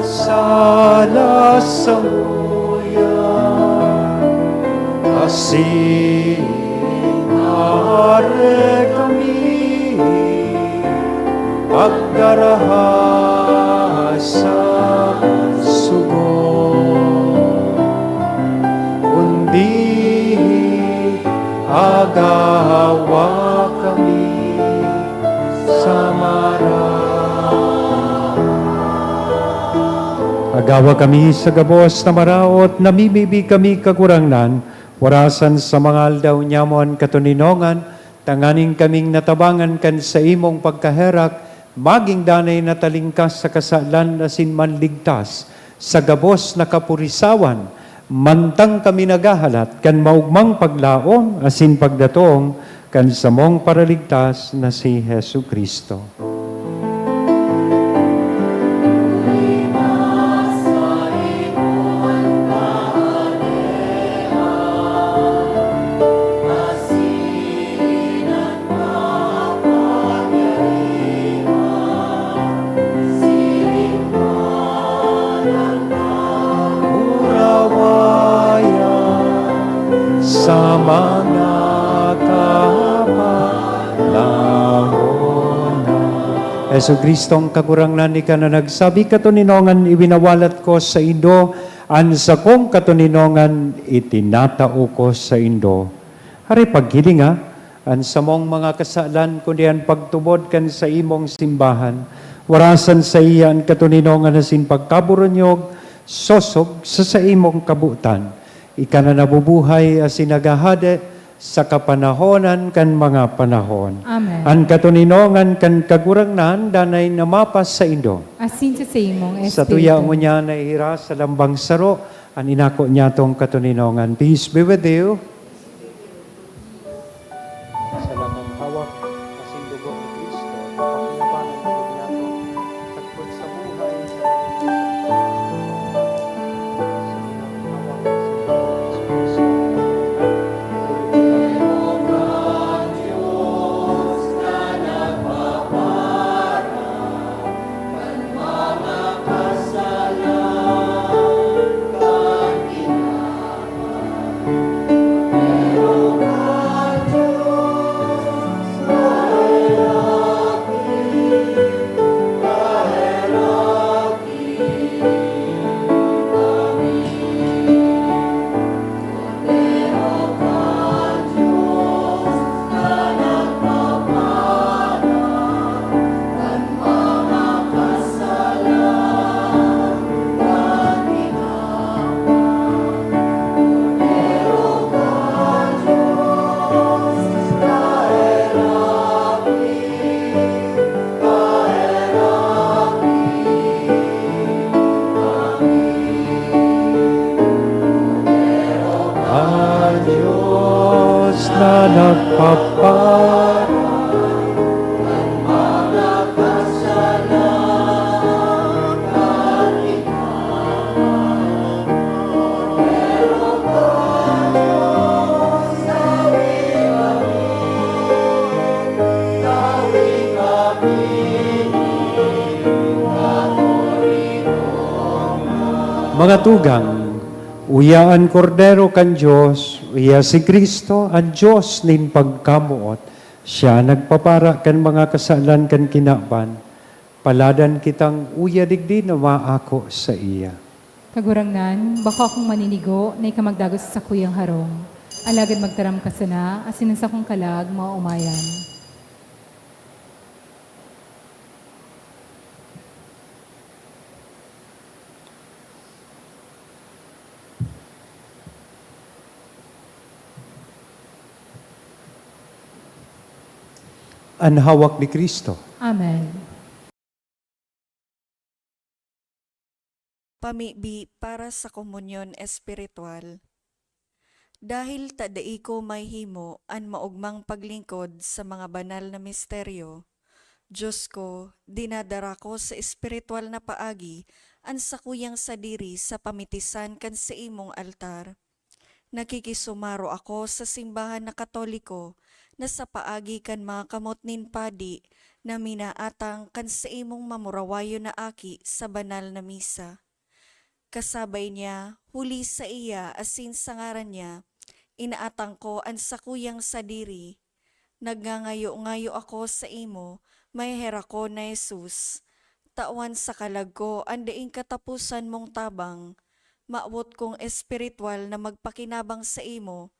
Sala samuya, asin are kami pagdaraha sa sugo, kundi agawa kami sa maraot. Agawa kami sa gabos na maraot, namimibi kami, Kagurangnan, warasan sa mga aldaw nyamo an katoninongan, tanganing kaming natabangan kan saimong pagkaherak, magin danay na talingkas sa kasalan asin manligtas sa gabos na kapurisawan, mantang kami naghahalat kan maogmang paglaom asin pagdatong kan samong Paraligtas na si Jesu-Cristo. Sa mga kapalaonan. Jesu-Cristong Kagurangnan, ika na nagsabi, "Katoninongan iwinawalat ko saindo, an sakong katoninongan itinatao ko saindo." Hare paghilinga, An samong mga kasalan, kundi an pagtubod kan saimong simbahan, warasan saiya an katoninongan asin pagkaburunyog, sosog sa saimong kabotan. Ika na nabubuhay asin naghahade sa kapanahonan kan mga panahon. Amen. An katoninongan kan Kagurangnan danay namapas saindo. Asin sa saimong Sa espiritu. Tuya ngunyan nahihiras sa lambang saro, an inako niyatong katoninongan. Peace be with you. Sa lamang hawak asin dugo ni Cristo, pakinabangan ko niyato, sagkod sa buhay. An Diyos na nagpapara. Mga tugang, uya an Kordero kan Dios, uya si Cristo, an Dios nin pagkamoot. Siya nagpapara kan mga kasalan kan kinaban. Paladan kitang uya digdi na maako saiya. Kagurangnan, bako akong maninigo na ika magdagos sa sakuyang harong. Alagad magtaram ka sana, asin an sakong kalag maomayan. An hawak ni Cristo. Amen. Pamibi para sa komunyon espiritual. Dahil ta dai ko mahimo an maogmang paglingkod sa mga banal na misteryo, Dios ko, dinadara ko sa espiritual na paagi an sakuyang sadiri sa pamitisan kan saimong altar. Nakikisumaro ako sa simbahan na Katoliko na sa paagi kan mga kamot nin padi na minaatang kan saimong mamurawayon na aki sa banal na misa. Kasabay niya, huli saiya asin sa ngaran niya, inaatang ko an sakuyang sadiri. Nagngangayo-ngayo ako saimo, maheherakon na Jesus. Tawan sa kalag ko an daing kataposan mong tabang. Mawot kong espiritual na magpakinabang saimo,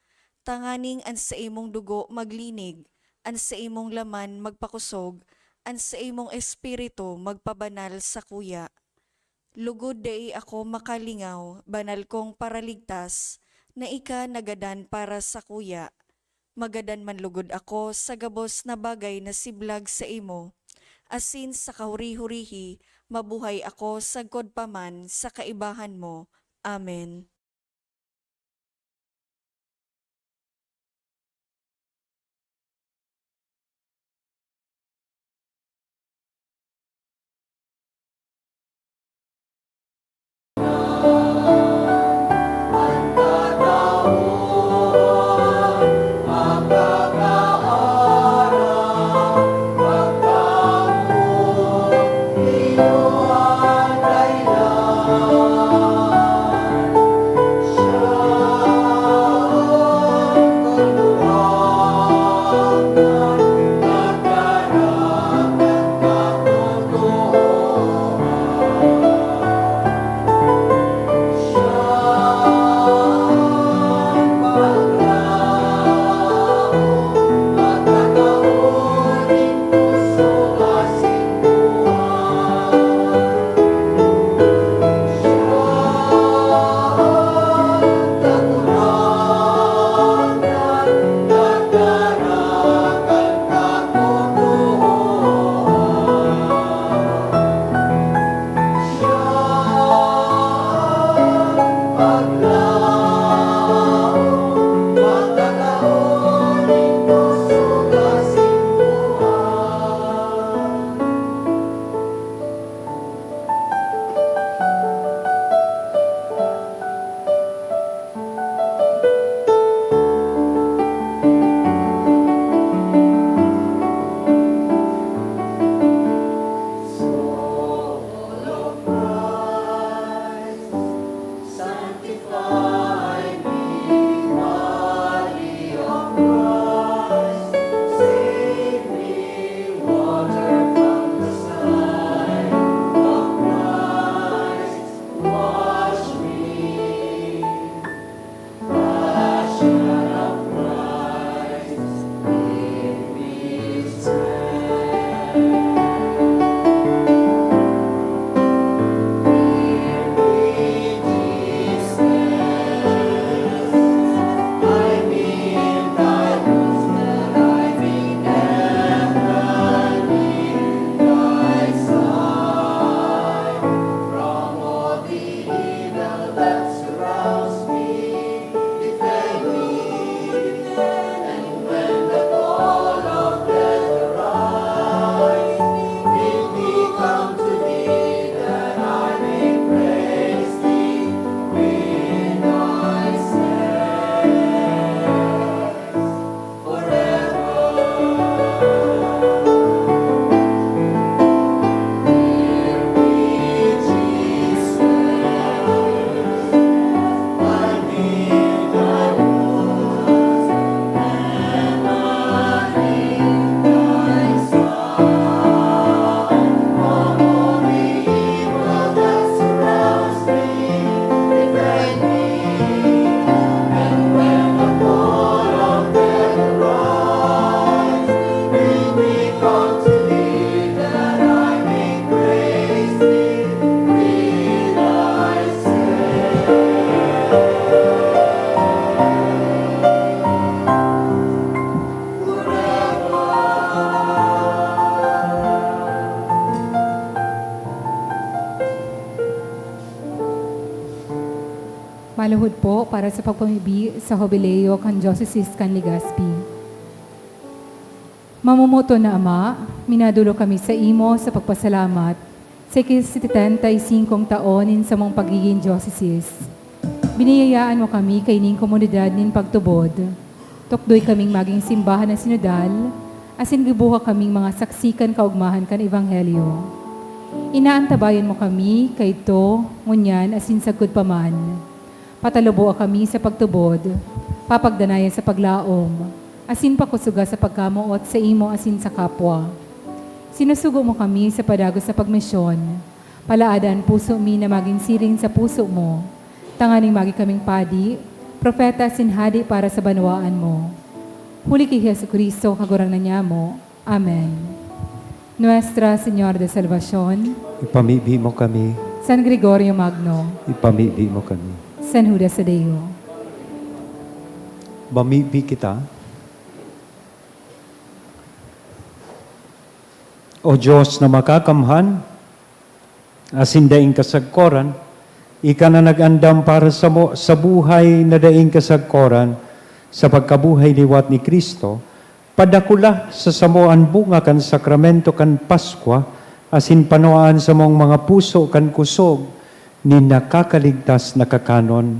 tanganing an saimong dugo maglinig, an saimong laman magpakosog, an saimong espiritu magpabanal sakuya. Lugod dai ako makalingaw, banal kong Paraligtas, na ika nagadan para sakuya. Magadan man lugod ako sa gabos na bagay na siblag saimo, asin sa kahuri-hurihi mabuhay ako sagkod pa man sa kaibahan mo. Amen. Sanctify me, body of Christ, save me, water from the side of Christ, wash me. Passion of Christ, give me strength. Give me Jesus. I need thy roots that I may never leave thy side. From all the evil that surrounds me, defend me. And when the call of death arrives, bid me come to thee, that I may praise thee with thy saints forever. Maluhod po para sa pagpamibi sa Hubileo kan Diocese kan Legazpi. Mamomoton na Ama, minadolok kami saimo sa pagpasalamat sa ika-setenta y singkong taon nin samong pagigin diocese. Biniyayaan mo kami kaining komunidad nin pagtubod. Tukdoy kaming magin simbahan na sinodal, asin gibuha kaming mga saksi kan kaogmahan kan Ebanghelyo. Inaantabayan mo kami kaidto, ngunyan, asin sagkod pa man. Pataluboa kami sa pagtubod, papagdanayan sa paglaom, asin pakosoga sa pagkamoot saimo asin sa kapwa. Sinusugo mo kami sa padagos sa pagmisyon. Palaada an puso mi na magin siring sa puso mo, tanganing magi kaming padi, propeta asin hade para sa banwaan mo. Huli ki Jesu-Cristo, Kagurangnan nyamo. Amen. Nuestra Señora de Salvacion. Ipamibi mo kami. San Gregorio Magno. Ipamibi mo kami. San Judas Tadeo. Mamibi kita. O Dios na makakamhan, asin daing kasagkoran, ika na nag-andam para samo sa buhay na daing kasagkoran, sa pagkabuhay liwat ni Cristo, padakula sa samo an bunga kan sakramento kan Paskwa, asin panuaan samong mga puso kan kusog nin nakakaligtas na kakanon.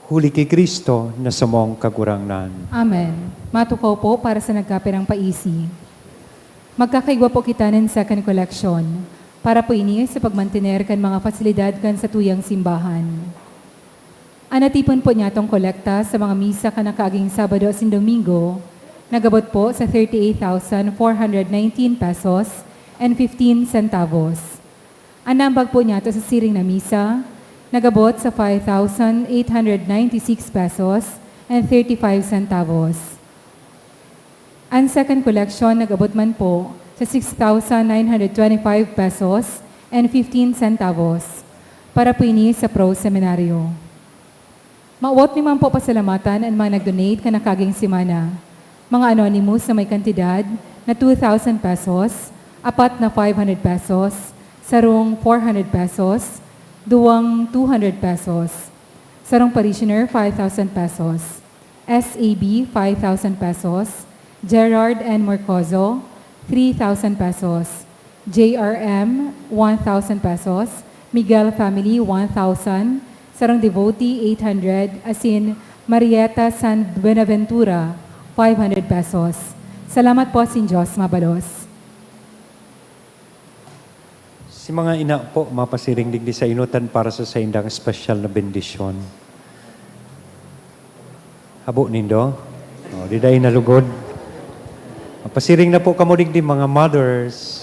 Huli ki Cristo na samong Kagurangnan. Amen. Matukaw po para sa nagkapirang paisi. Magkakaigwa po kita nin second collection. Para po ini sa pagmantener kan mga pasilidad kan satuyang simbahan. An natipon po niyatong kolekta sa mga misa kan nakaaging Sabado asin Domingo, nag-abot po sa thirty-eight thousand four hundred nineteen pesos and fifteen centavos. An naambag po niyato sa siring na misa, nag-abot sa five thousand eight hundred ninety-six pesos and thirty-five centavos. An second collection nag-abot man po sa six thousand nine hundred twenty-five pesos and fifteen centavos. Para po ini sa Pro Seminario. Mawot ni man po pasalamatan an mga nag-donate kan nakaaging semana. Mga anonymous na may kantidad na two thousand pesos, apat na five hundred pesos, sarong four hundred pesos, duwang two hundred pesos. Sarong parishioner, five thousand pesos. S A B, five thousand pesos. Gerard N Morcozo, three thousand pesos. J R M, one thousand pesos. Miguel family, one thousand. Sarong devotee, eight hundred. Asin Marieta San Buenaventura, five hundred pesos. Salamat po, asin Diyos mabalos. Si mga ina po, mapasiring digdi sa inutan para sa saindang espesyal na bendisyon. Habo nindo? O, di dai nalugod. Mapasiring na po kamo digdi, mga mothers.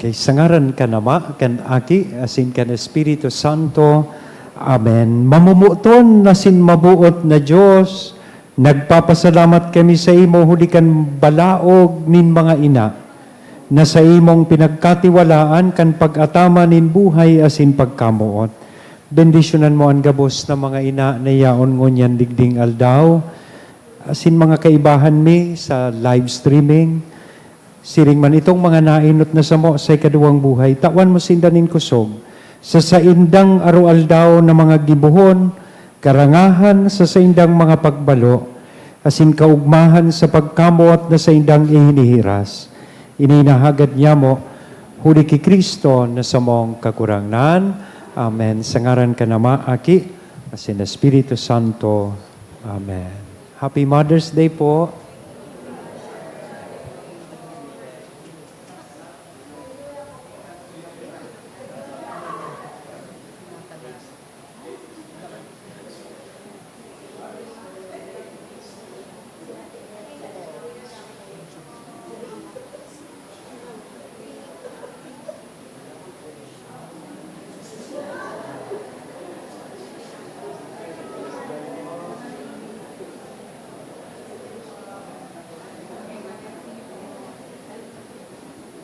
Okay, sa ngaran kan Ama, kan Aki, asin kan Espiritu Santo. Amen. Mamomoton asin maboot na Dios, nagpapasalamat kami saimo huli kan balaog nin mga ina na saimong pinagkatiwalaan kan pag-ataman nin buhay asin pagkamoot. Bendisyonan mo an gabos na mga ina na yaon ngunyan digding aldaw, asin mga kaibahan mi sa live streaming. Siring man itong mga naenot na samo sa ikaduwang buhay, tawan mo sinda nin kosog sa saindang aroaldaw na mga gibohon, karangahan sa saindang mga pagbalo, asin kaugmahan sa pagkamoot na saindang ihinihiras. Ini nahagad niamo huli ki Cristo na samong Kagurangnan. Amen. Sa ngaran kan Ama, Aki, asin Espiritu Santo. Amen. Happy Mother's Day po.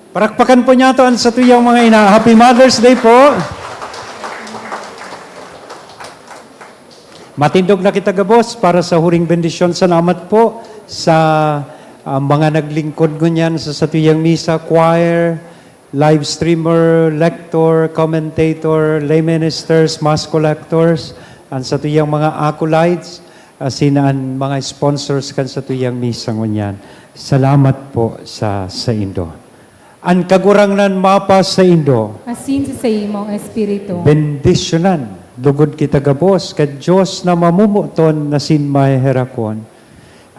Parakpakan po niyato an satuyang mga ina. Happy Mother's Day po! Matindog na kita gabos para sa huring bendisyon. Salamat po sa, ah, mga naglingkod ngunyan sa satuyang misa, choir, live streamer, lector, commentator, lay ministers, mass collectors, an satuyang mga acolytes, asin an mga sponsors kan satuyang misa ngunyan. Salamat po sa saindo. An Kagurangnan mapasaindo. Asin sa saimong espiritu. Bendisyonan lugod kita gabos kan Dios na mamomoton asin maheherakon,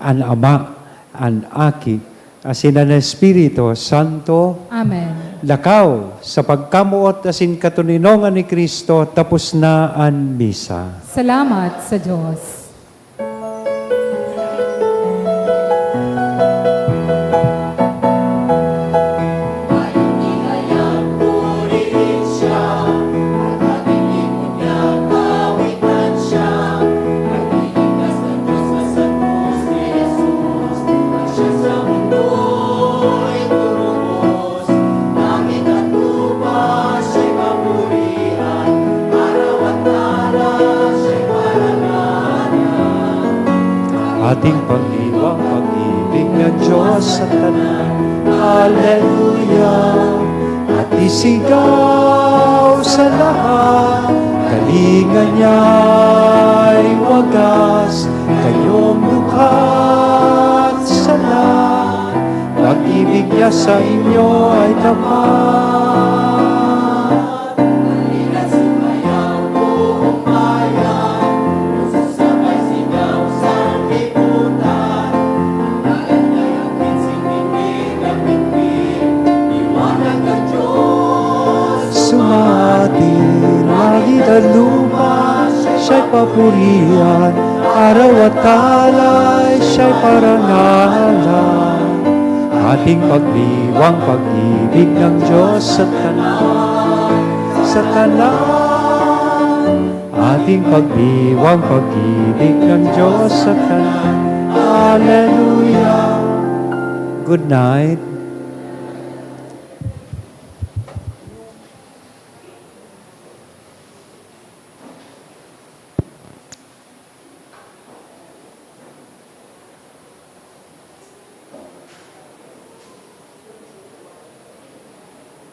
an Ama, an Aki, asin an Espiritu Santo. Amen. Lakaw, sa pagkamoot asin katoninongan ni Cristo, tapos na an misa. Salamat sa Dios. Ating pagdiwang pag-ibig na Diyos sa tanan. Hallelujah! At isigaw sa lahat, kalinga niya'y wagas, kanyang dukha at sala, pag-ibig niya sa inyo ay tapat. Sumati, langit at lupa, siya'y papurihan, araw at alay, siya'y parangalan. Ating pagdiwang pag-ibig ng Diyos sa tanan, sa tanan. Ating pagdiwang pag-ibig ng Diyos sa tanan. Hallelujah. Good night.